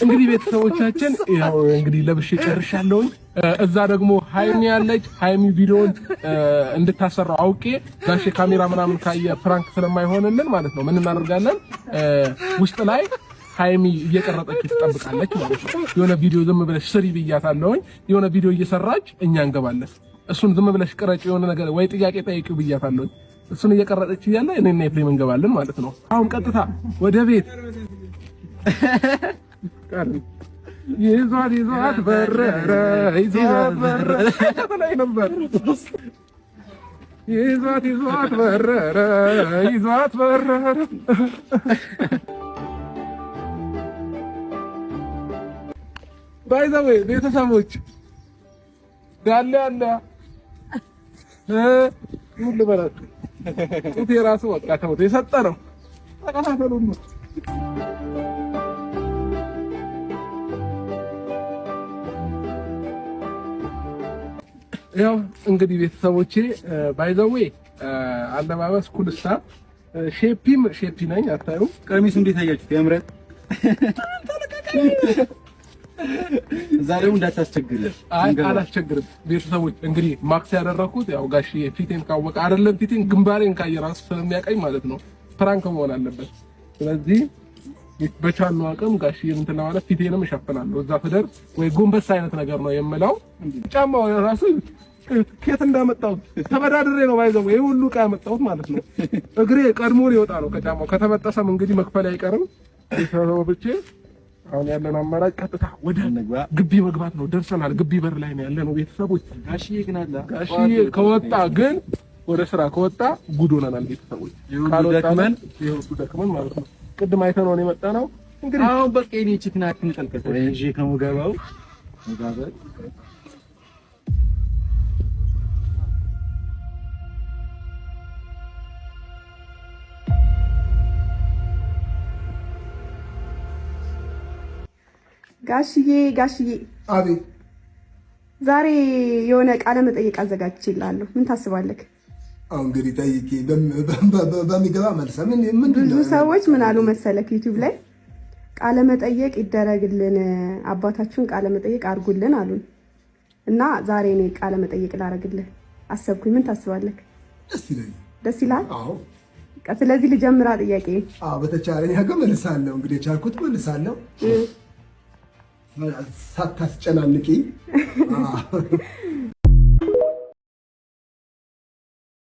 እንግዲህ ቤተሰቦቻችን ያው እንግዲህ ለብሼ ጨርሻለሁኝ። እዛ ደግሞ ሃይሚ ያለች ሃይሚ ቪዲዮን እንድታሰራው አውቄ ጋሼ ካሜራ ምናምን ካየ prank ስለማይሆንልን ማለት ነው ምን እናደርጋለን ውስጥ ላይ ሃይሚ እየቀረጠች ትጠብቃለች ማለት ነው። የሆነ ቪዲዮ ዝም ብለሽ ስሪ ብያታለሁኝ። የሆነ ቪዲዮ እየሰራች እኛ እንገባለን። እሱን ዝም ብለሽ ቅረጭ፣ የሆነ ነገር ወይ ጥያቄ ጠይቂው ብያታለሁኝ። እሱን እየቀረጠች እያለ እኔና ኤፍሬም እንገባለን ማለት ነው። አሁን ቀጥታ ወደ ቤት ይዟት ይዟት በረረ ይዟት በረረ ላይ ነበር ይዟት ይዟት በረረ ይዟት በረረ። By the way ቤተሰቦች ያለ ያለ ምን ልበላችሁ፣ ጡቴ ራሱ በቃ ተውት የሰጠ ነው። ተከታተሉ። ያው እንግዲህ ቤተሰቦቼ by the way አለባበስ ኩልሳ shape ም shape ነኝ። አታዩ ቀሚሱ እንዴት አያችሁት? ያምራል። ዛሬው እንዳታስቸግር። አይ አላስቸግርም። ቤተሰቦች እንግዲህ ማክስ ያደረኩት ያው ጋሽዬ ፊቴን ካወቀ አይደለም ፊቴን ግንባሬን ካየ ራሱ ስለሚያቀኝ ማለት ነው prank መሆን አለበት። ስለዚህ በቻልነው አቅም ጋሽዬ እንትን ለማለት ፊቴንም እሸፍናለሁ። እዛ ስደርስ ወይ ጎንበስ አይነት ነገር ነው የምለው። ጫማው ራሱ ከየት እንዳመጣሁት ተበዳድሬ ነው by the way ይሄ ሁሉ ዕቃ ያመጣሁት ማለት ነው። እግሬ ቀድሞ ሊወጣ ነው ከጫማው። ከተበጠሰም እንግዲህ መክፈል አይቀርም። ቤተሰቦቼ አሁን ያለን አማራጭ ቀጥታ ወደ ግቢ መግባት ነው። ደርሰናል። ግቢ በር ላይ ነው ያለነው ቤተሰቦች። ጋሽዬ ግን አለ ጋሽዬ ከወጣ ግን ወደ ስራ ከወጣ ጉድ ሆነናል ቤተሰቦች። ካልወጣን ይኸው ደክመን ማለት ነው። ቅድም አይተነው ነው የመጣ ነው። እንግዲህ አሁን በቃ የኔ ችክና አትንቀልቀል እንጂ ከሙገባው ሙጋበል ጋሽዬ ጋሽዬ፣ አቤት። ዛሬ የሆነ ቃለ መጠይቅ አዘጋጅቼልሃለሁ። ምን ታስባለህ? አሁን እንግዲህ ጠይቂ፣ በሚገባ መልሰ። ምን ብዙ ሰዎች ምን አሉ መሰለክ፣ ዩቲዩብ ላይ ቃለ መጠየቅ ይደረግልን፣ አባታችሁን ቃለ መጠየቅ አድርጉልን አሉን እና ዛሬ እኔ ቃለ መጠየቅ ላደርግልህ አሰብኩኝ። ምን ታስባለህ? ደስ ይለኛል። ደስ ይላል? አዎ። ስለዚህ ልጀምራ ጥያቄ። አዎ፣ በተቻለኝ አቅም መልሳለሁ። እንግዲህ የቻልኩት መልሳለሁ። ሳታስጨናንቂ።